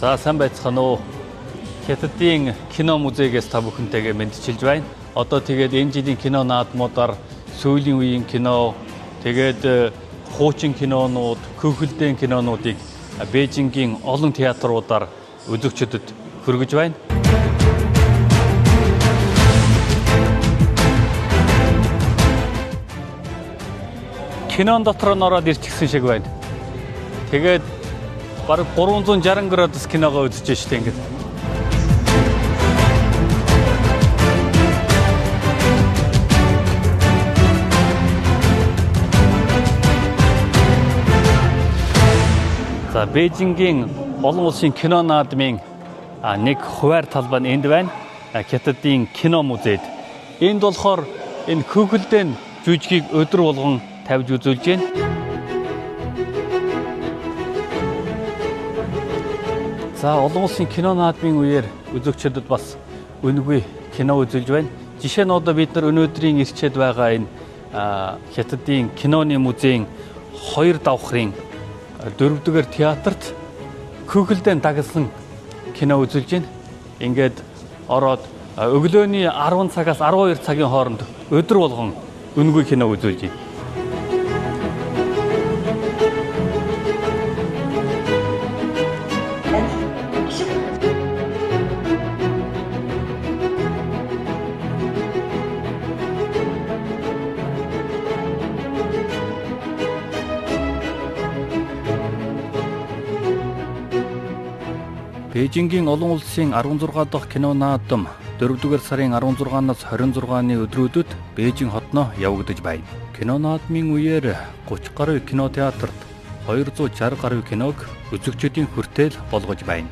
За сайн байцгаана уу. Хятадын кино музейгээс та бүхэнтэйгээ мэндчилж байна. Одоо тэгээд энэ жилийн кино наадмуудаар сүүлийн үеийн кино, тэгээд хуучин кинонууд, хөхөлдийн кинонуудыг Бээжингийн олон театруудаар үзэгчдэд хүргэж байна. Кинон дотор нь ороод ирчихсэн шиг байна. Тэгээд бараг 360 градус киногоо үзэж штэ ингээд. За Бээжингийн олон улсын кино наадмын нэг хуваар талбай нь энд байна. Хятадын кино музейд. Энд болохоор энэ хөхөлдийн жүжигийг өдөр болгон тавьж үзүүлж байна. За олон улсын кино наадмын үеэр үзэгчдэд бас үнэгүй кино үзүүлж байна. Жишээ нь одоо бид нар өнөөдрийн ирчээд байгаа энэ Хятадын киноны музейн 2 давхрын 4-р театрт хөхөлдөн дагсан кино үзүүлж байна. Ингээд ороод өглөөний 10 цагаас 12 цагийн хооронд өдөр болгон үнэгүй кино үзүүлж байна. Бээжингийн олон улсын 16 дахь кино наадам 4-р сарын 16-наас 26-ны өдрүүдэд Бээжин хотноо явагдаж байна. Кино наадмын үеэр 30 гаруй кино театрт 260 гаруй киног үзэгчдийн хүртээл болгож байна.